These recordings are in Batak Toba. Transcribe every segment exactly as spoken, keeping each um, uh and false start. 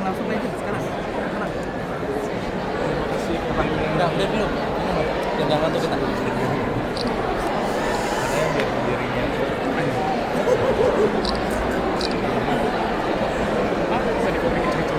Langsung aja sekarang. Sekarang. Udah, udah dulu. Udah, jangan ngantuk kita. Ada yang biar dirinya. Apa bisa dikopi gitu?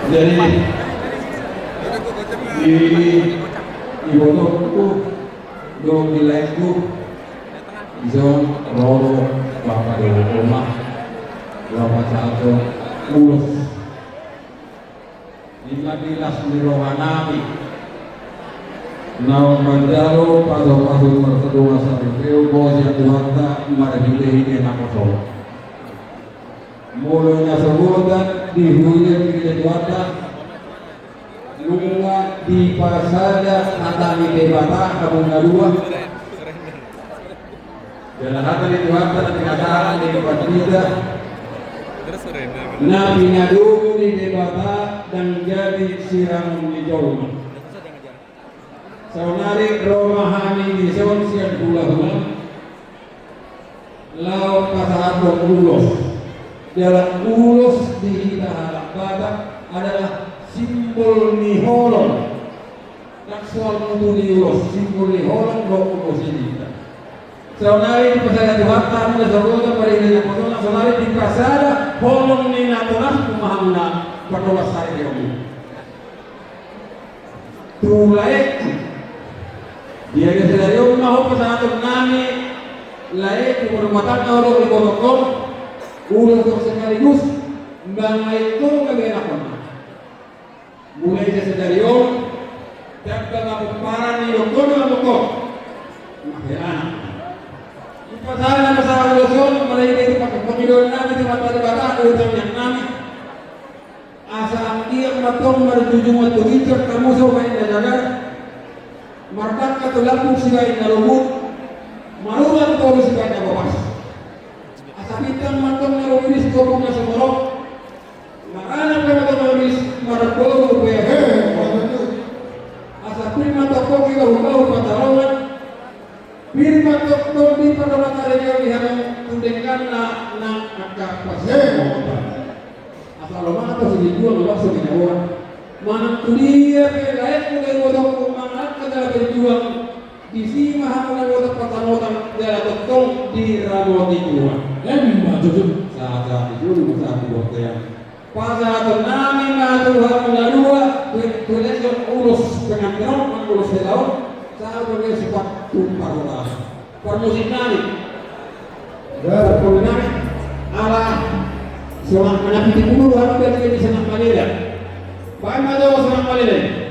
Jadi di, di foto tuh dong di live tuh. Ison ro do Bapa dohot Oma, laho pasahathon ulos. Ima di las ni rohanami naung manjalo pasupasu marsadongan saripeon sian Tuhanta marhitehite naposo. Molo na so boi di huria ni Tuhanta, nunga dipasada hata ni Debata hamu na dua. Jala hata ni Tuhanta na pinasada di pandita, na pinadomu ni Debata ndang jadi sirangon ni jolma. Saonari ro ma hami dison sian hulahula laho pasahathon ulos. Jala ulos di hita halak Batak adalah simbol ni holong. Ndang soal mutu ni ulos, simbol ni holong do ulos i di hita. Saonari dipasada Tuhanta hamu na sahuta, marhite na pasona, saonari dipasada holong ni natoras tu hamuna, patolas sari di hamu. Tu laeku. Di ari sadari on ma ho pasahaton nami laeku, marumah tangga ho dohot ibotongku. Ulos do sekaligus mangaitongka be anakna. Mulai sian sadari on, tamba ma pomparan ni dokon ma dokon. Mahe anak. Dipasada ma sahat ulos on, mulai dari pakai pemiluan nami, di mata di mata, di tangiang nami. Asa anggiat ma tong marjujungan tu ginjang, tamusu baen na jagar, mardangka tu lambung sibaen na lobut, marulan toru sibaen na boas. Asa bintang ma tong na rumiris tu ombun na sumorop, maranak ma tong na rumiris, marboru pe. Asa pir ma tong hoki bahu-bahu pantarongan, pir ma tong di pardongan ari on di hamu tu dengganna nang angka pasahaton. Asa lomak ma tong silinjuang, lomak so binaboan. Manang tu dia pe laeku dohot ibotongku mangalangka jala berjuang, disi ma hamu na boto pansamotan jala tongtong diramoti Tuhan. Emma tutu. Sahat-sahat di julu, sahat di bontean. Pasahaton nami ma tu hamu na dua, tu, tu lesion ulos pengantin on, ulos hela on, sahat tu lesion tu parhorahon. Parmusik nami. Parpolu nami. Ala sonang manang pitu pulu, ala berarti sonang malele. Baen ma jo sonang malele.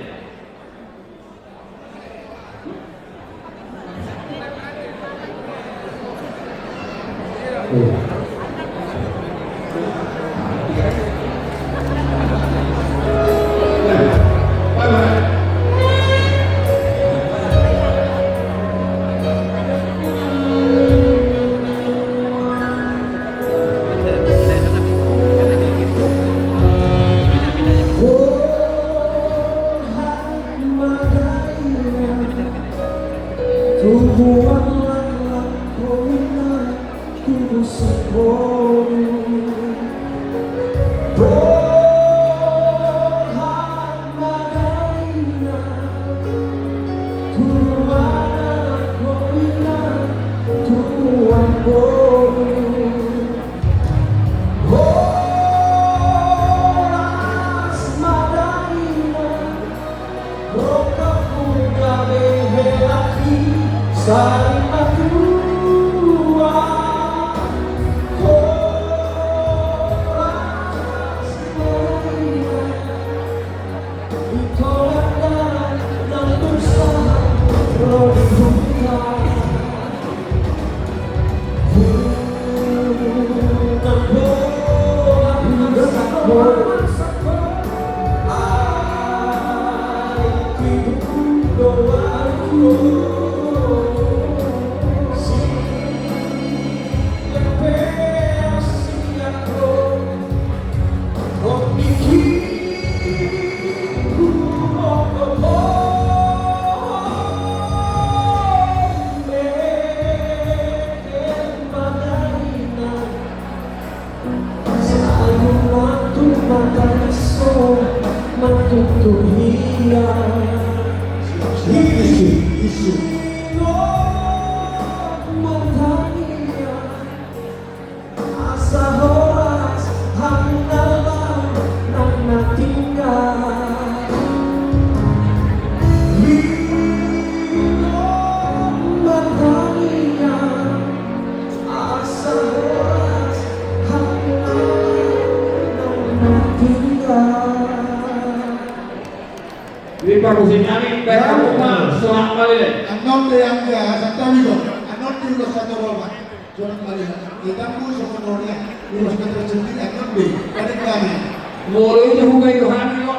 Asa horas hami na nang na tinggal. Ringot ma hami, asa horas hami na nang na tinggal. Di parmusik nami, baen hamu ma sonang malele. Annon be, anggia, santabi do. Annon di ulos satu roma. Sonang malele. Hita pun songon on ya. Ulos na tersendiri, annon be. Panik kami. Molo i na hubaen do hami do.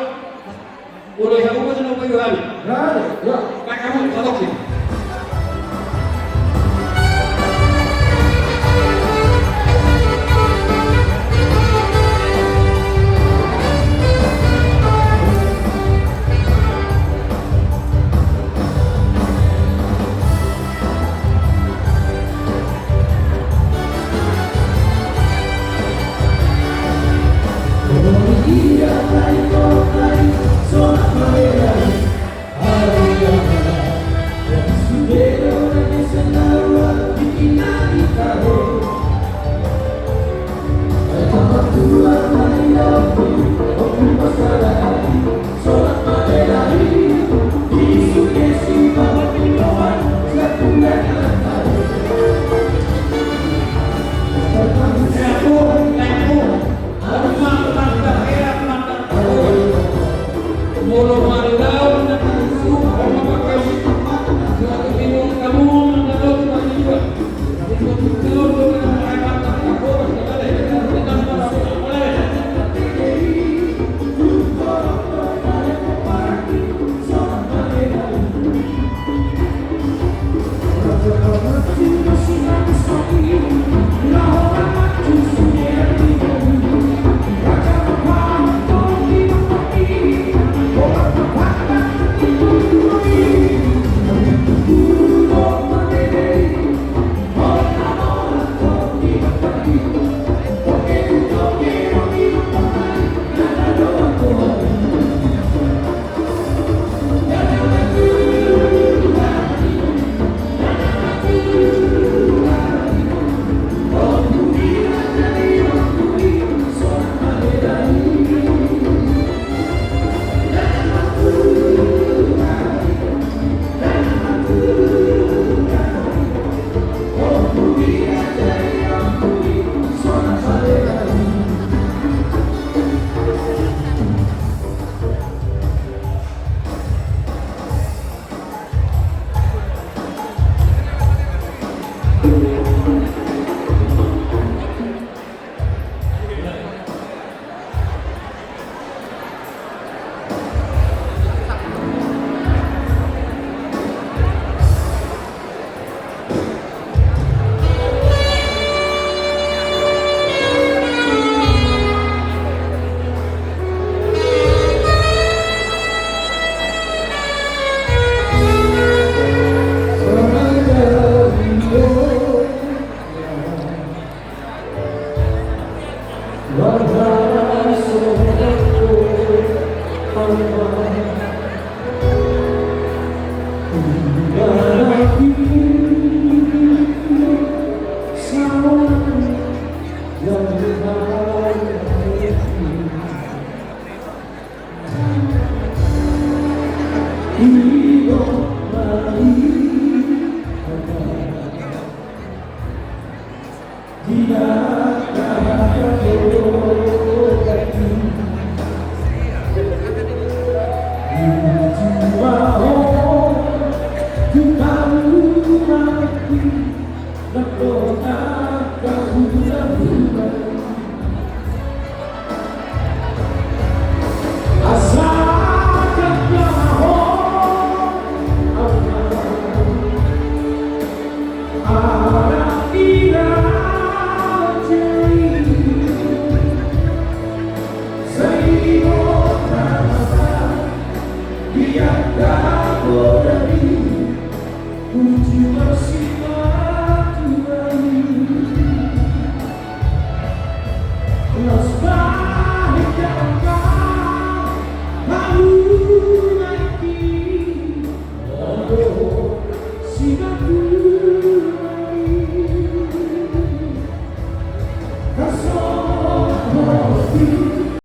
Molo i na hubaen do hami. Ya, ya. Baen hamu, satu sih.